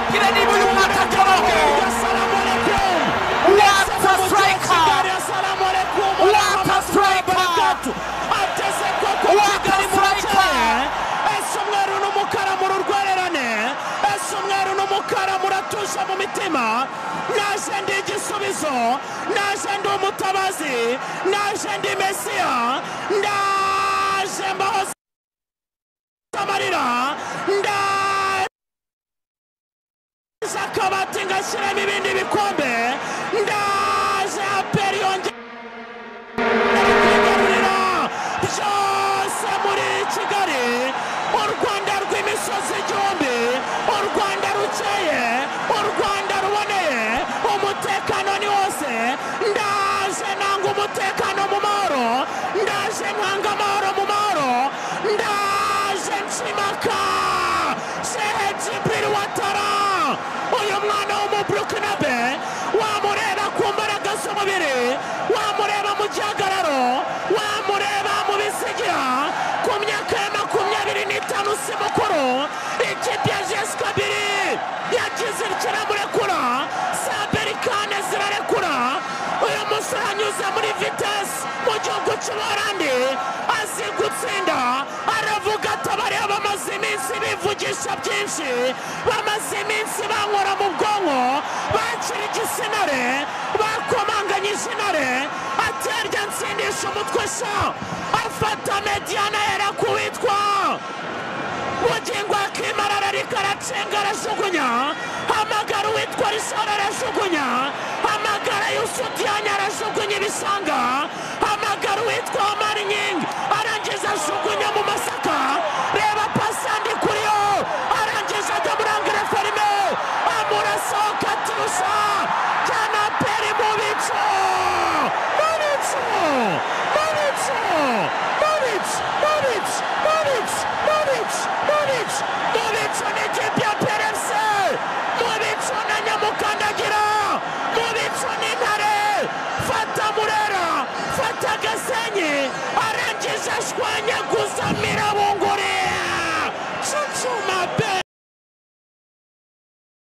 Tubwire niba uyu mwataka. What a striker! What a striker! What a striker! Ese umweru n'umukara mu rurwererane, ese umweru n'umukara muratuje mu mitima. Naje ndi igisubizo, naje ndi umutabazi, naje ndi Mesiya, ndaje mbahoza amarira, ndaje akabati ngashyiramo ibindi bikombe, ndaje APR yongera kwigarurira byose muri Kigali. U Rwanda rw'imisozi igihumbi, u Rwanda rukeye, u Rwanda ruboneye, umutekano ni wose. Ndaje nanga umutekano mu mahoro, ndaje ntanga amahoro mu mahoro, ndaje nshimaka Shehe Djibril Ouattara, uyu mwana w'umuburukinabe. Wamureba ku mbaraga z'umubiri, wamureba mu gihagararo, wamureba mu bisigira, ku myaka ya 25 si mukuru. Ikipe ya JS Kabylie yagize ikiramurekura, Saberikane zirarekura. Uyu musore anyuze muri Vitesse mu gihugu cy'Ubuholandi, azi gutsinda. Aravuga ati abariya bamaze iminsi bivugisha byinshi, bamaze iminsi bankora mu bwonko, bakira igisinare, bakomanganyije intare, aterya ntsindisha umutwe sha. Afata Mediana yera kuwitwa Bugingo akimara, ararika, aracenga, arajugunya. Hamagara uwitwa Rishara, arajugunya. Hamagara Yusudiyanya, arajugunya ibishanga. Hamagara uwitwa Omar Nying, arangiza ajugunya mu masaka.